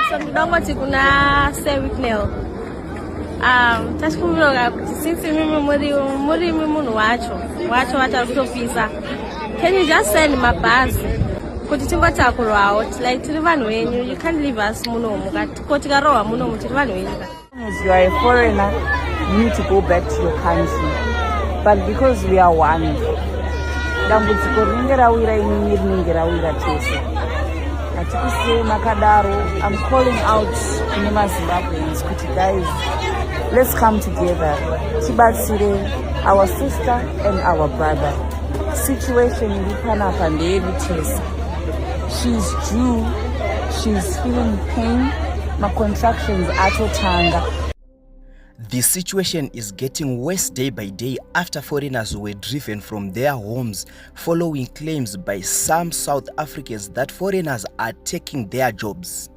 So ndinongoti kuna Sir Wicknell, tachikumbira kuti since imimi murimi munhu wacho ari kutopisa, can you just send mabhazi kuti tingotakurwawo? Like, tiri vanhu venyu, you can't leave us munomu. Ko tikarohwa munomu, tiri vanhu venyu ka. As you are a foreigner, you need to go back to your country. But because we are one, dambudziko rinenge rawira inini rinenge rawira tese. Hatikusiyei makadaro. I'm calling out kune maZimbabweans kuti, guys, let's come together, tibatsire our sister and our brother. Situation iri panapa ndeyedu tese. She's due, she's feeling pain, macontractions atotanga. The situation is getting worse day by day after foreigners were driven from their homes following claims by some South Africans that foreigners are taking their jobs.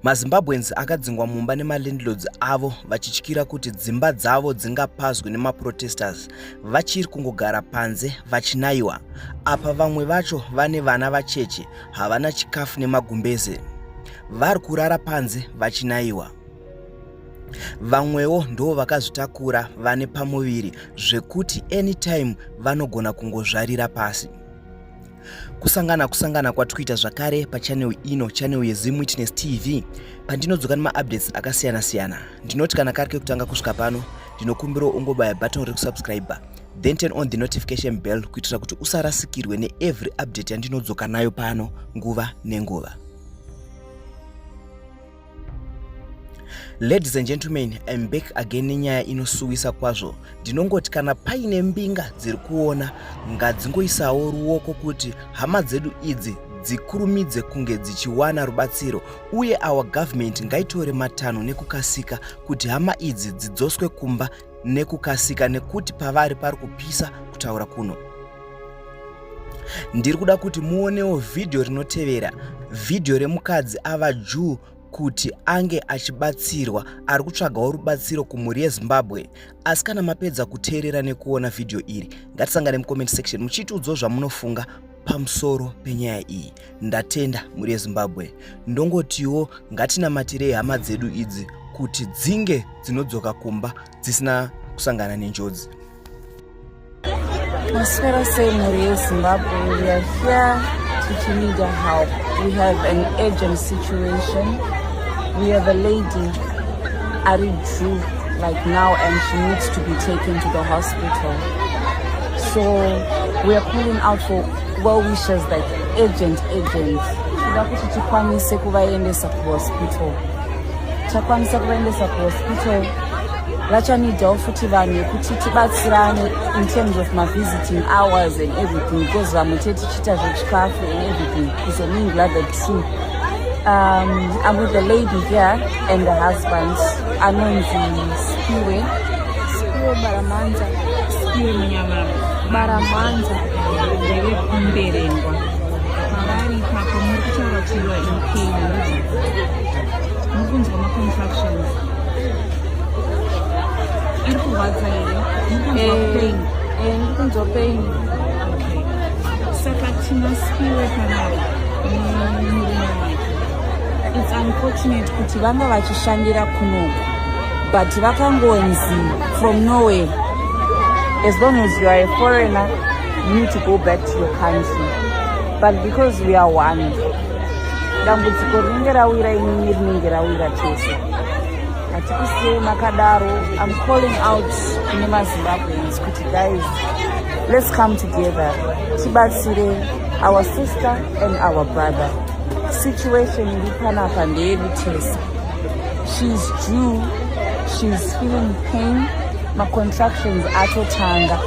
MaZimbabweans akadzingwa mumba nemalandlords avo vachityira kuti dzimba dzavo dzingapazwe nemaprotesters. Vachiri kungogara panze vachinayiwa. Apa vamwe vacho vane vana vacheche, havana chikafu nemagumbeze. Vari kurara panze vachinayiwa. Vamwewo ndo vakazvitakura vane pamuviri zvekuti anytime vanogona kungozvarira pasi. Kusangana kwatikuita zvakare pachannel ino, channel yeZim Witness TV, pandinodzoka nemaupdates akasiyana-siyana. Ndinoti kana kari kekutanga kusvika pano, ndinokumbirawo ungobaya button rekusubscribe, then turn on the notification bell kuitira kuti usarasikirwe neevery update yandinodzoka nayo pano nguva nenguva. Ladies and gentlemen, I'm back again nenyaya inosuwisa kwazvo. Ndinongoti kana paine mbinga dziri kuona, ngadzingoisawo ruoko kuti hama dzedu idzi dzikurumidze kunge dzichiwana rubatsiro, uye our government ngaitore matanho nekukasika kuti hama idzi dzidzoswe kumba nekukasika, nekuti pavari pari kupisa kutaura kuno. Ndiri kuda kuti muonewo vhidhiyo rinotevera, vhidhiyo remukadzi ava due kuti ange achibatsirwa, ari kutsvagawo rubatsiro kumhuri yeZimbabwe. Asi kana mapedza kuteerera nekuona vhidhiyo iri, ngatisangane mucomment section muchitiudzawo zvamunofunga pamusoro penyaya iyi. Ndatenda, mhuri yeZimbabwe. Ndongotiwo ngatinamatirei hama dzedu idzi kuti dzinge dzinodzoka kumba dzisina kusangana nenjodzi. Maswera sei, mhuri yeZimbabwe? We are here tichineeda help. We have an urgent situation. We have a lady ari due like now and she needs to be taken to the hospital. So we are calling out for well wishers, like urgent, urgent. Toda kuti tikwanise kuvaendesa kuhospital. Takwanisa kuvaendesa kuhospital, vachaneedawo futi vanhu vekuti tibatsirane in terms of mavisiting hours and everything, because vamwe te tichiita zvechikafu and everything, kuzomingla the two. I'm with the lady here and the husband anonzi Spiwe. Spiwe Baramanza. Spiwe Munyama. Baramanza. NdevekuMberengwa. Pavari ipapo, muri kutaura kuti you are in pain, handiti? Muri kunzwa macontractions ari kurwadza here? Muri kunzwa pain? Ndiri kunzwa pain. Okay, saka tina Spiwe panapa nemurume wake. It's unfortunate kuti vanga vachishandira kunoku, but vakangonzi from nowhere, as long as you are a foreigner, you need to go back to your country. But because we are one, dambudziko rinenge rawira inini rinenge rawira tese. Hatikusiyei makadaro. I'm calling out kune maZimbabweans kuti, guys, let's come together, tibatsire our sister and our brother. Situation iri panapa ndeyedu tese. She's due, she's feeling pain, macontractions atotanga.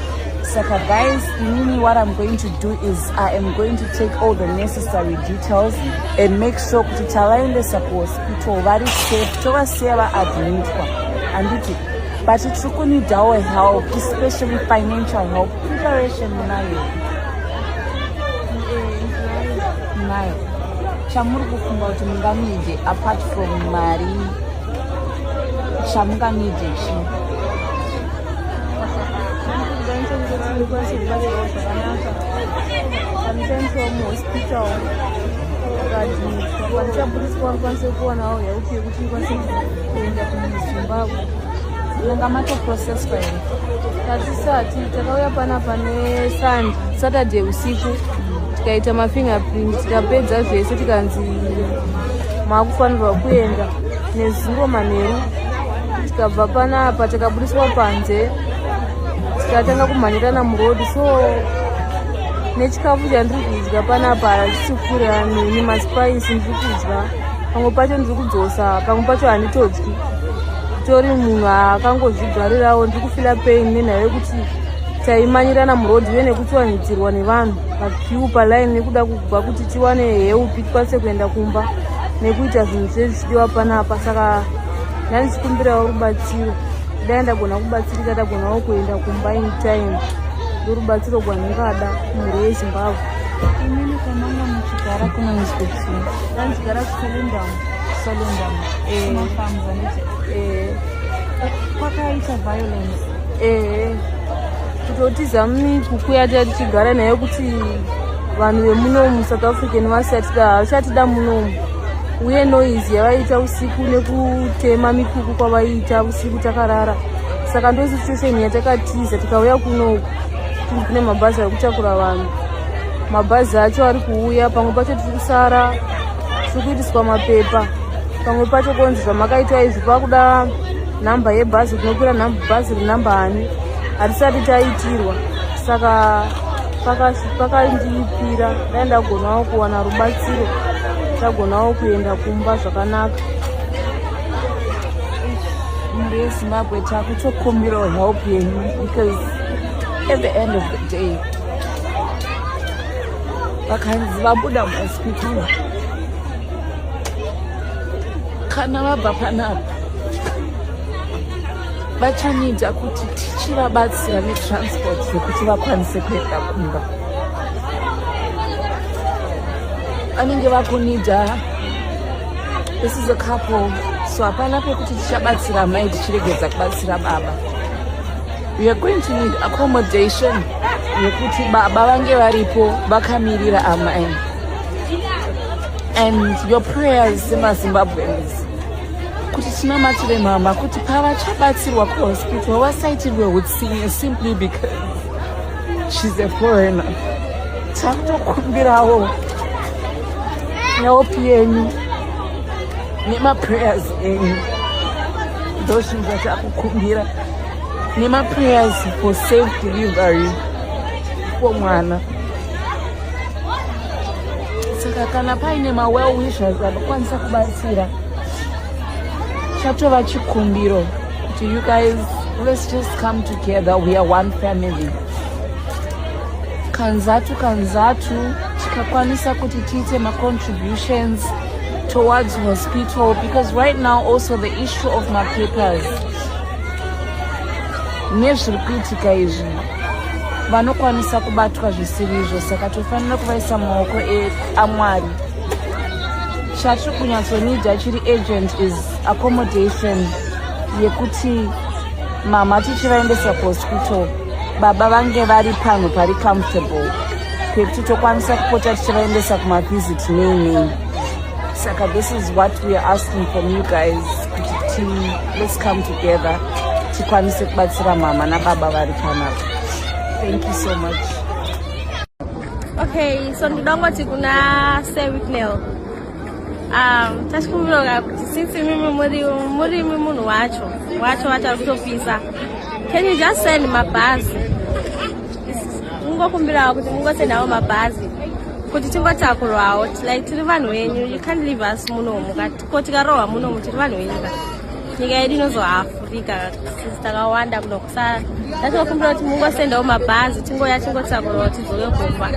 Saka guys, inini what I'm going to do is I am going to take all the necessary details and make sure kuti tavaendesa kuhospital vari safe, tovasiya vaadmitwa, handiti? But tiri kuneedawo help, especially financial help. Preparation munayo? Munayo? Chamuri kufunga kuti munganeede apart from mari, chamunganeede chii? Ndikwanise kubatsirwa zvakanaka, kwanise. Ndakabudiswa muhospital, ndikaadmitwa. Pandichabudiswa ndikwanise kuwanawo help yekuti ndikwanise kuenda kuZimbabwe. Manga matoprocesswa here? Tatisati. Takauya panapa neSunday, Saturday usiku, tikaita mafingerprint, tikapedza zvese, tikanzi maakufanirwa kuenda nezuro manheru. Tikabva panapa, takabudiswa panze, tikatanga kumhanyirana muroad. So nechikafu chandiri kudya panapa hachisi kurira neni. Maspice ndiri kudya, pamwe pacho ndiri kudzosa, pamwe pacho handitodyi. Tori munhu akangozvigarirawo. Ndiri kufeela pain nenhau yekuti taimanyirana muroad uye nekutswanyidzirwa nevanhu paqueue, paline, nekuda kubva kuti tiwane help, tikwanise kuenda kumba nekuita zvinhu zvese zvichidiwa panapa. Saka ndandichikumbirawo rubatsiro. Dai ndagona kubatsirika, tagonawo kuenda kumba in time. Ndorubatsiro gwandingada kumhuri yeZimbabwe. Imini kwamanga muchigara kunonzi kuti? Ndandichigara kuSwellendam. Swellendam. Eh. Kumafarms, handiti? Eh. Kwakaita violence? Ehe, kutotiza mikuku yati tichigara nayo, kuti vanhu vemunomu, South African, vasatida, havachatida munomu, uye noise yavaiita usiku nekutema mikuku kwavaiita usiku takarara. Saka ndo situation yatakatiza tikauya kunoku. Kune mabhazi ari kutakura vanhu, mabhazi acho ari kuuya, pamwe pacho tiri kusara, tiri kuitiswa mapepa, pamwe pacho konzi zvamakaitwa izvi pakuda nhamba yebhazi, tinokwira bhazi renhamba hani, hatisati taitirwa. Saka pakandiipira. Dai ndagonawo kuwana rubatsiro, tagonawo kuenda kumba zvakanaka. Mhuri yeZimbabwe, takutokumbirawo help yenyu because at the end of the day vakanzi vabuda muhospital, kana vabva panapa vachanida kuti tichivabatsira netransport yekuti vakwanise kuenda kumba. Vanenge vakunida. This is a couple, so hapana pekuti tichabatsira mai tichiregedza kubatsira baba. We are going to need accommodation yekuti baba vange varipo vakamirira amai, and your prayers semaZimbabweans kuti tinamatire mama kuti pavachabatsirwa kuhospital vasaitirwe utsinye simply because she's a foreigner. Takutokumbirawo help yenyu nemaprayers enyu. Ndo zvinhu zvatakukumbira, nemaprayers for safe delivery for mwana. Saka kana paine mawell wishers anokwanisa kubatsira, chatova chikumbiro kuti you guys, let's just come together. We are one family. Kanzatu kanzatu tikakwanisa kuti tiite macontributions towards hospital, because right now also the issue of mapapers nezviri kuitika izvi, vanokwanisa kubatwa zvisiri izvo. Saka tofanira kuvaisa mumaoko aMwari. Chatiri kunyatsonida chiri urgent is accommodation yekuti mama tichivaendesa kuhospital, baba vange vari panhu pari comfortable pekuti tokwanisa kupota tichivaendesa kumavisit nei nei. Saka this is what we are asking from you guys, kuti let's come together, tikwanise kubatsira mama nababa vari panapa. Thank you so much. Okay, so ndoda kungoti kuna Sir Wicknell, tachikumbira kuti since imimi muri murimi munhu wacho ari kutopisa, can you just send mabhazi? Mungokumbirawo kuti mungosendawo mabhazi kuti tingotakurwawo. Like, tiri vanhu venyu. You can't leave us munomu. Ko tikarohwa munomu, tiri vanhu venyu ka. Nyika yedu inozoafurika sisi takawanda kuno kusa. Tachikumbira kuti mungosendawo mabhazi, tingoya, tingotakurwawo, tidzoke kumba.